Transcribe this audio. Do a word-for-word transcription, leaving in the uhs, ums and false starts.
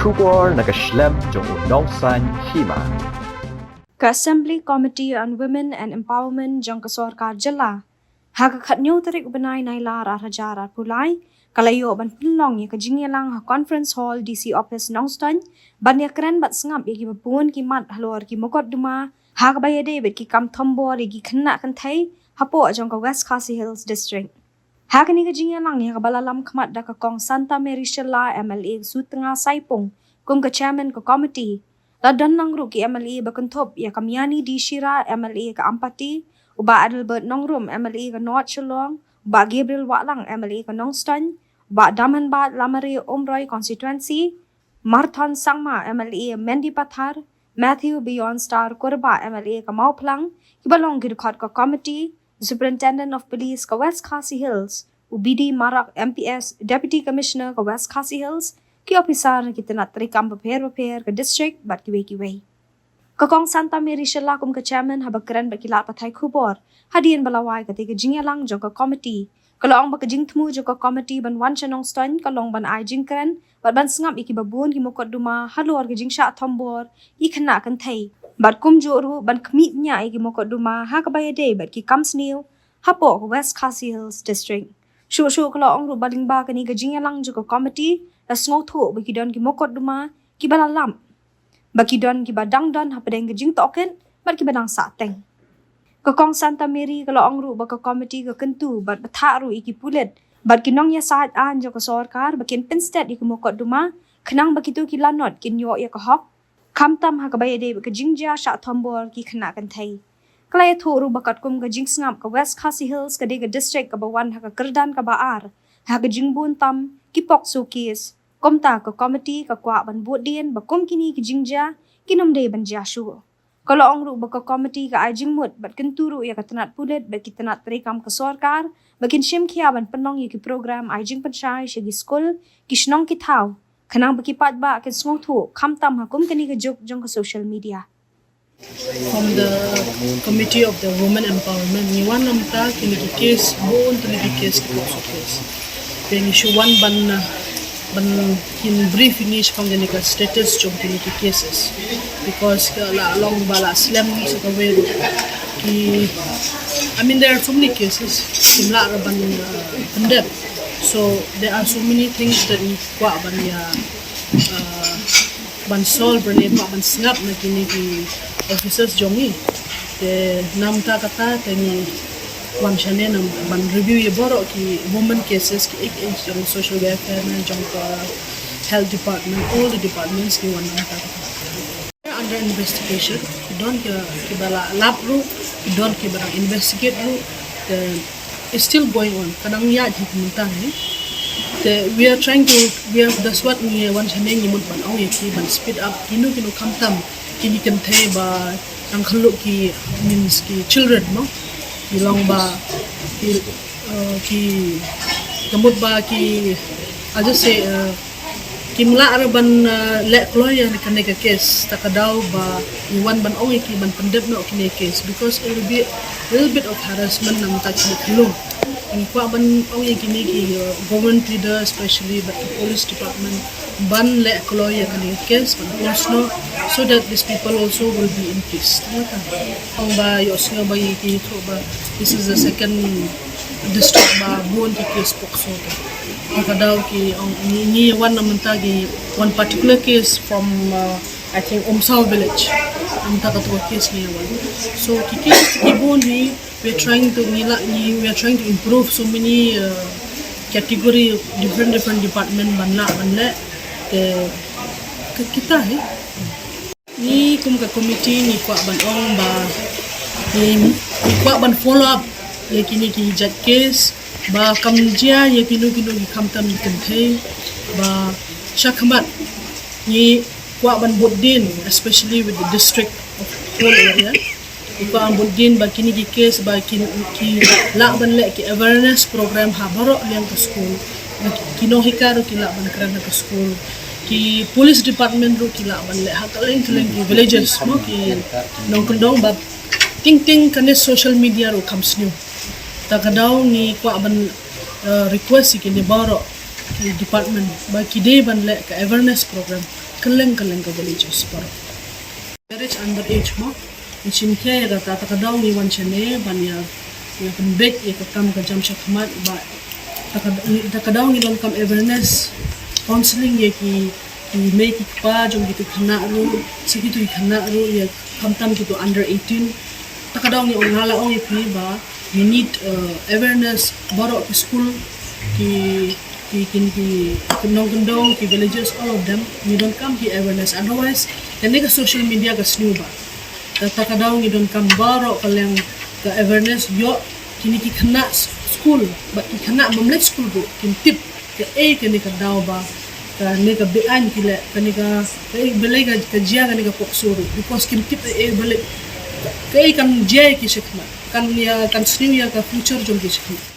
Khubor na ka shlem jong u Nongsaiñ Hima. Ka Assembly Committee on Women and Empowerment jong ka sorkar jylla, ha ka khatnïew tarik u bnai Nailar ar hajar arphew lai, ka la ïoh ban pynlong ïa ka jingïalang ha Conference Hall, D C Office, Nongstoiñ, ban ïakren bad sngap ïa kiba bun ki mat halor ki mukotduma ha kaba ïadei bad ki kam thombor ïa ki khynnah kynthei hapoh jong ka West Khasi Hills District. Ha kane ka jingïalang ïa kaba la lam khmat da ka Kong Santa Mary Shylla, M L A Sutnga Saipung, kum ka chairman ka committee, la don lang ruh ki M L A ba kynthup ïa ka Miani D Shira, M L A ka Ampati, u Bah Adelbert Nongrum, M L A ka North Shillong, u Bah Gabriel Wahlang, M L A ka Nongstoiñ, u Bah Damhanbad Lamare, Umroi constituency, Marthon Sangma, M L A Mendipathar, Matthew Beyondstar Kurbah, M L A ka Mawphlang, kiba long ki dkhot ka committee, Superintendent of Police ka West Khasi Hills, u B D Marak, M P S, Deputy Commissioner ka West Khasi Hills, ki officer na ki tnat treikam bapher bapher ka district bad kiwei kiwei. Ka Kong Santa Mary Shylla kum ka chairman haba kren bad ki lad pathai khubor hadien ba la wai kata ka jingïalang jong ka committee, ka la ong ba ka jingthmu jong ka committee ban wan sha Nongstoiñ ka long ban ai jingkren bad ban sngap ïa kiba bun ki mukotduma halor ka jingshah thombor ïa ki khynnah kynthei, bad kumjuh ruh ban khmih bniah ïa ki mukotduma ha kaba ïadei bad ki kam sniew hapoh ka West Khasi Hills District. Shuh shuh ka la ong ruh ba lyngba kane ka jingïalang jong ka committee la sngewthuh ba ki don ki mukotduma kiba la lap, ba ki don kiba dang don hapdeng ka jingtohkit bad kiba dang sahteng. Ka Kong Santa Mary ka la ong ruh ba ka committee ka kyntu bad bthah ruh ïa ki pulit bad ki nongïasaid aiñ jong ka sorkar ba kin pynstet ïa ki mukotduma, khnang ba kito ki lanot kin ïoh ïa ka hok, khamtam ha kaba ïadei bad ka jingjia shah thombor ki khynnah kynthei. Ka la ïathuh ruh ba katkum ka jingsngap, ka West Khasi Hills ka dei ka district kaba wan ha ka kyrdan kaba ar ha ka jingbun tam ki POCSO case. Kumta ka committee ka kwah ban bud dien ba kum kine ki jingjia kin ym dei ban jia shuh. Ka la ong ruh ba ka committee ka ai jingmut bad kyntu ruh ïa ka tnat pulit bad ki tnat treikam ka sorkar ba kin shim khia ban pynlong ïa ki program ai jingpynshai sha ki skul, ki shnong ki thaw, khnang ba ki paidbah kin sngewthuh, khamtam ha kum kane ka juk jong ka social media. From the Committee of the Women Empowerment, ngi wan namar kine ki case, bun kine ki case, ki POCSO case. Te ngi shu wan ban, uh, ban kin brief ngi shaphang kane ka status jong kine ki cases. Because ka la long ba la slem sa kawei ruh ki, I mean, there are so many cases, kim lah ban, uh, pyndep. So there are so many things that ngi kwah ban ïa, uh, ban solve, ban ïa, ban sngap na kine ki officers jong ngi. Te namar kata te ngi wan shane namar ban review ïa baroh ki women cases, ki ek ek jong social welfare ne jong ka health department, all the departments ngi wan namar kata. Under investigation, ki don ki, kiba la lap ruh, ki don kiba dang investigate ruh. Te it's still going on. Ka dang ïaid hi mynta hi. Te we are trying to, we are, that's what ngi wan shane ngi mut ban ong ïa ki ban speed up kino kino khamtam kine ki kynthei ba dang khluk ki, means ki children, no? Ki long ba ki, uh, ki, ka mut ba ki, as I say, uh, kim lah ruh ban, uh, leh kloi ïa kane ka case, ta ka daw ba ngi wan ban ong ïa ki ban pyndep noh kine case, because it will be a little bit of harassment namar kine ki khlung. Ngi kwah ban ong ïa kine ki, uh, government leader, especially, bad ki police department, ban leh kloi ïa kane ka case, ban close noh, so that these people also will be in peace. Ong ba ïohsngew ba ïa ki, ïathuh ba this is the second district ba bun ki case POCSO. Ka daw ki ong ngi, ngi wan namar ki one particular case from, uh, I think, Umsaw village. Namar kato ka case ngi wan. So ki case ki bun hi, we are trying to, ngi la, ngi, we are trying to improve so many, uh, category, different different department ban lah ban leh. Te ka kita hi. Ngi kum ka committee ngi kwah ban ong ba ngi, ngi kwah ban follow up ïa kine ki jait case ba kam jia ïa kino kino ki khamtam ki kynthei ba shakhmat. Ngi kwah ban bud dien, especially with the district of whole area. Ngi kwah ban bud dien ba kine ki case ba ki, ki lah ban leh ki awareness program ha baroh liang ka skul. Ki nonghikai ruh ki lah ban kren ha ka skul. Ki police department ruh ki lah ban leh ha kylleng kylleng ki villages, no, ki nongkyndong ba ting ting kane social media ruh kam sniew. Ta ka daw ngi kwah ban, uh, request ïa kine baroh ki department ba ki dei ban leh ka awareness program. Kylleng kylleng ka villages baroh. Marriage under age mo. Ngi shim khia ïa kata, ta ka daw ngi wan shane ban ïa, ïa pynbeit ïa ka kam ka jam shakhmat ba ta ka, ta ka daw ngi donkam awareness, counseling ïa ki, ki mei ki kpa jong kito ki khynnah ruh, sa kito ki khynnah ruh ïa khamtam kito under eighteen. Ta ka daw ngi ong, nga la ong ïa phi ba we need uh, awareness baroh ki school, ki ki ki ki nongkyndong, ki villages, all of them, ngi donkam ki awareness. Otherwise kane ka social media ka sniew ba. Ta, ta ka daw ngi donkam baroh ka liang ka awareness ïoh kine ki khynnah school bad ki khynnah bym leit school ruh kin tip kaei kane ka daw ba kane ka beaiñ ki leh, kane ka, kaei balei ka, ka jia kane ka POCSO ruh, because kim tip kaei balei, kaei kan jia ïa ki shakhmat, kan ïa, kan sniew ïa ka future jong ki shakhmat.